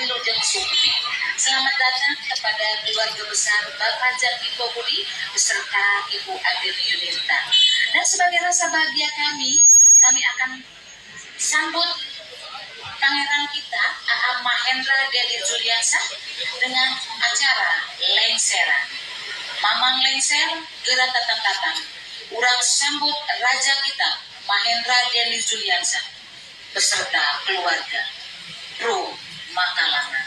Wilujeng Sumping. Selamat datang kepada keluarga besar Bapak Jatmiko Budi beserta Ibu Adil Yunita. Dan sebagai rasa bahagia kami, kami akan sambut pangeran kita A.A. Mahendra Dedi Juliansyah dengan acara lengseran. Mamang lengser, gerak tatang-tatang. Urang sambut raja kita Mahendra Dedi Juliansyah beserta keluarga Bro Makalangan.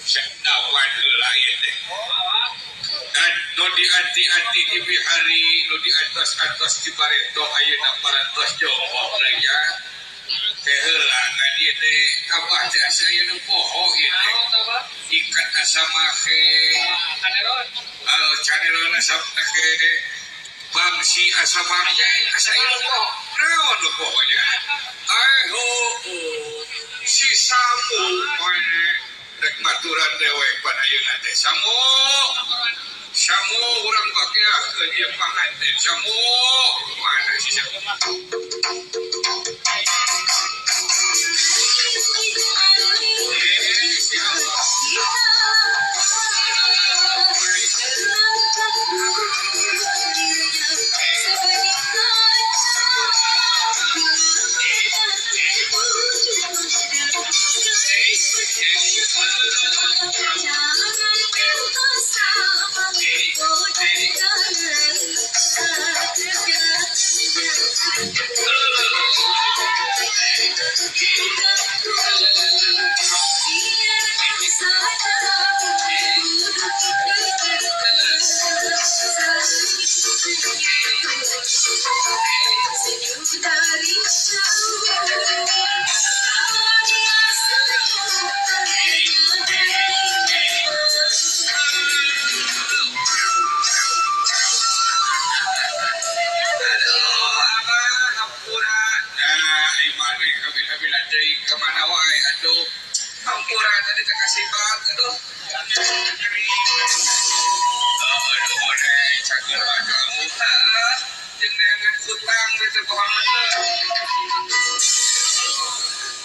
Sedawan heula ieu teh. Dan nu dianti-anti di bihari, nu diantos-antos di bareto ayeuna parantos jongkok nya. Teh heula ngan ieu teh abah teh asa aya nu poho ieu teh. Ikat asa make. Caneron asa make. Bangsi asa make asa aya nu poho. Naon nu poho nya? Ayo si Samu mana rek maturan dewek pan ayeuna teh. Samu Samu urang bakeakeun ieu panganten. Samu mana si Samu? Si Allah.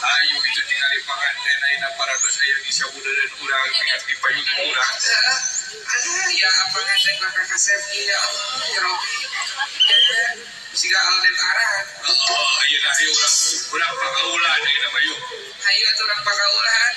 Ayo itu tinggal panganten ayeuna paratos aya di sabudeureun urang ingat di payunan urang. Alah ya panganten ka kasep ya Allah ya Rabbi. Siga alden arahan. Oh, ayeuna ayo urang pakaulan ayeuna bayu. Hayu atuh urang pakaulan.